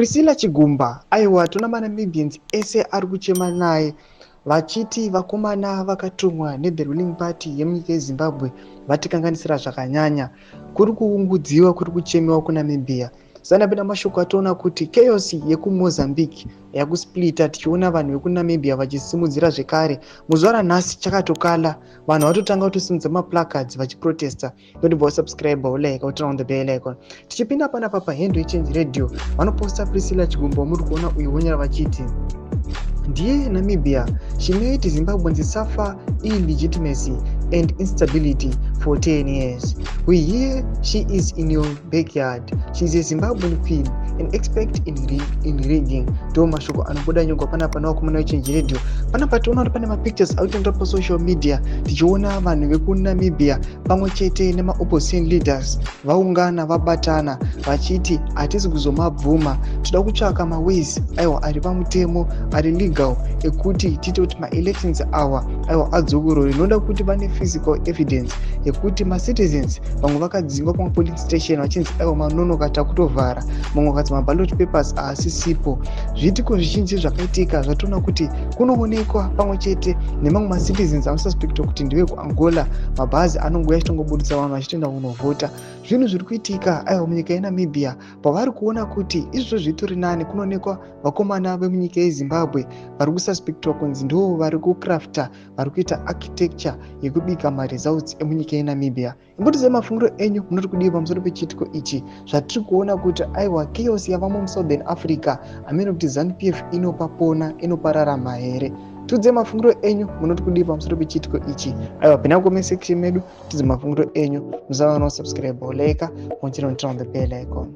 Priscilla Chigumba, aiwa, tona maNamibians ese ari kuchema naye vachiti vakomana vakatumwa nethe ruling party yemunyika yeZimbabwe vatikanganisira zvakanyanya. Kuri kuungudziwa, kuri kuchemewa kuNamibia. Sanapinda mashoko atoona kuti chaos yekuMozambique yakusplita, tichiona vanhu vekuNamibia vachisimudzira zvekare. Muzuva ranhasi chakatokala, vanhu vatotanga kutosimudza maplacards vachiprotesta. Ndotibva wasubscribe, ulike, uturn on the bell icon. Tichipinda panapa pahandle yeChange Radio, vanoposta Priscilla Chigumba wamuri kuona uyu, vonyora vachiti ndiye Namibia, she made Zimbabweans suffer illegitimacy and instability for 10 years. We hear she is in your backyard. She is a Zimbabwean queen, an expert in rigging. Ndo mashoko anobuda nyogwa panapa nevakomana veChange Radio. Panapa tiona kuti pane mapictures ari pasocial media, tichiona vanhu vekuNamibia pamwe chete nemaopposition leaders vaungana, vabatana vachiti hatisi kuzomabvuma, toda kutsvaka maways, aiwa, ari pamutemo, ari legal, ekuti tiite kuti maelections awa, aiwa, adzokorore. Inoda kuti vane physical evidence yekuti macitizens vamwe vakadzingwa pamapolice station vachinzi, aiwa, manonoka, takutovhara. Mumwe vakadzi maballot papers haasisipo. Zviitiko zvizhinji zvakaitika zvatoona kuti kunoonekwa pamwe chete nemamwe macitizens anosuspectwa kuti ndevekuAngola, mabhazi anongouya achitongobudisa vanhu vachitoenda kunovhota. Zvinhu zviri kuitika, aiwa, munyika yeNamibia, pavari kuona kuti izvozvo zvitori nani, kunoonekwa vakomana vemunyika yeZimbabwe vari kususpectwa kunzi ndo vari kucrafta, vari kuita architecture yekubika maresults emunyika yeNamibia. Imbotizai mafungiro enyu, munoti kudii pamusoro pechiitiko ichi zvatiri kuona kuti, aiwa, chaos yavamo muSouthern Africa? Hamene kuti ZANU PF inopapona, inopararama here? Tiudzei mafungiro enyu, munoti kudii pamusoro pechiitiko ichi? Aiwa, pinda kucomment section medu, tidze mafungiro enyu. Musava nosubscribe, like, mochira, turn on the bell icon.